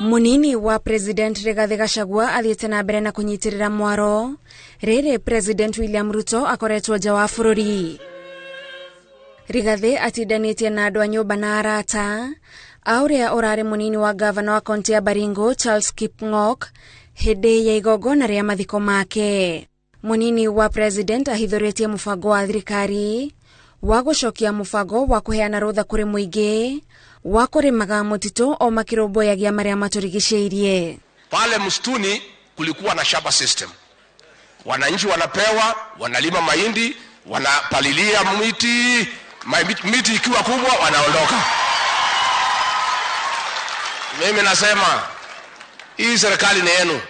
Munini wa President Rigathi Gachagua athiĩte na mbere na kũnyitĩrĩra mwaro rĩrĩ President William Ruto akoretwo nja wa bũrũri. Rigathi atindanĩtie na andũ a nyũmba na arata a ũrĩa ũrarĩ mũnini wa gavana wa kaunti ya Baringo Charles Kipng'ok hĩndĩ ya igongona rĩa mathiko make. Munini wa President ahithũrĩtie mũbango wa thirikari wa gũcokia mũbango wa kũheana rũtha kũrĩ mũingĩ wa kũrĩmaga mũtitũ o makĩrũmbũyagia marĩa matũrigicĩirie. Pale msituni kulikuwa na shamba system, wananchi wanapewa, wanalima mahindi, wanapalilia miti, miti ikiwa kubwa wanaondoka. Mimi nasema hii serikali ni yenu,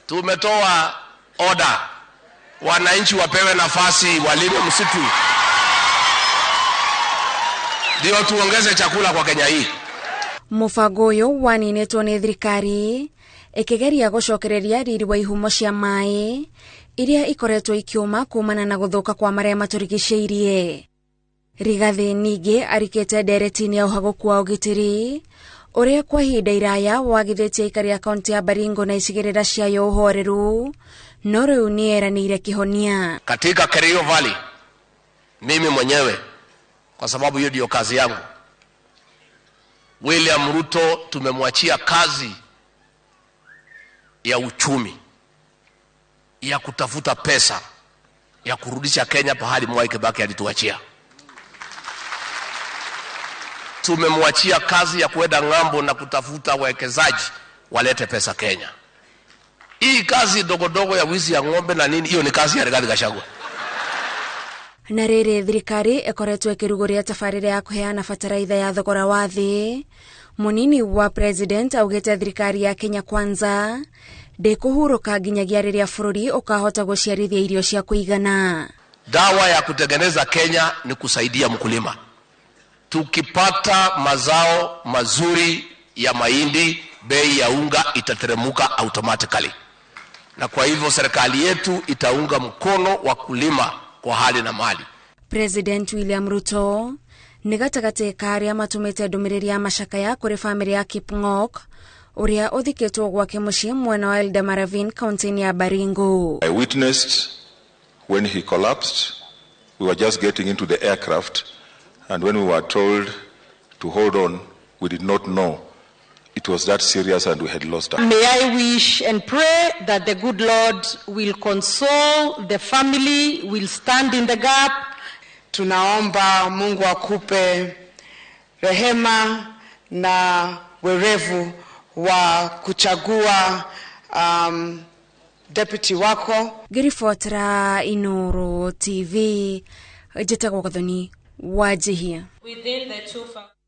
tumetoa oda wananchi wapewe nafasi walime msitu ndio tuongeze chakula kwa Kenya hii. Mũbango ũyũ waninĩtwo nĩ thirikari ĩkĩgeria gũcokereria riri wa ihumo cia maĩ iria ikoretwo ikiuma kumana na gũthũka kwa marĩa matũrigicĩirie. Rigathi ningĩ arikĩte ndereti-inĩ ya ũhagũku wa ũgitĩri ũrĩa kwa ihinda iraya wagithĩtie aikari a kaunti ya Baringo na icigĩrĩra ciayo ũhoreru, no rĩu nĩ eranĩire kĩhonia. Katika Kerio Valley mimi mwenyewe, kwa sababu hiyo ndio kazi yangu, William Ruto tumemwachia kazi ya uchumi, ya kutafuta pesa ya kurudisha Kenya pahali Mwai Kibaki alituachia. Tumemwachia kazi ya kuenda ng'ambo na kutafuta wawekezaji walete pesa Kenya. Hii kazi dogodogo ya wizi ya ng'ombe na nini, hiyo ni kazi ya Rigathi Gachagua. Na rĩrĩ thirikari ĩkoretwo ĩkĩrugũria tabarĩra ya kũheana bataraitha ya thogora wa thĩ, mũnini wa President augĩte thirikari ya Kenya Kwanza ndĩkũhurũka nginyagia rĩrĩa bũrũri ũkahota gũciarithia irio cia kũigana. Dawa ya kutengeneza Kenya ni kusaidia mkulima. Tukipata mazao mazuri ya mahindi, bei ya unga itateremuka automatically. Na kwa hivyo serikali yetu itaunga mkono wakulima kwa hali na mali. President William Ruto nĩ gatagatĩ ka arĩa matũmĩte ndũmĩrĩri ya macakaya kũrĩ bamĩrĩ ya Kipng'ok ũrĩa ũthikĩtwo gwake mũciĩ mwena wa Eldama Ravine kaunti-inĩ ya Baringo. I witnessed when he collapsed. We were just getting into the aircraft, and when we were told to hold on, we did not know it was that serious and we had lost her. May I wish and pray that the good Lord will console the family, will stand in the gap. Tunaomba Mungu akupe rehema na werevu wa kuchagua deputy wako. Ngĩribotera Inoro TV, njĩtagwo Gathoni Wanjihia. Within the two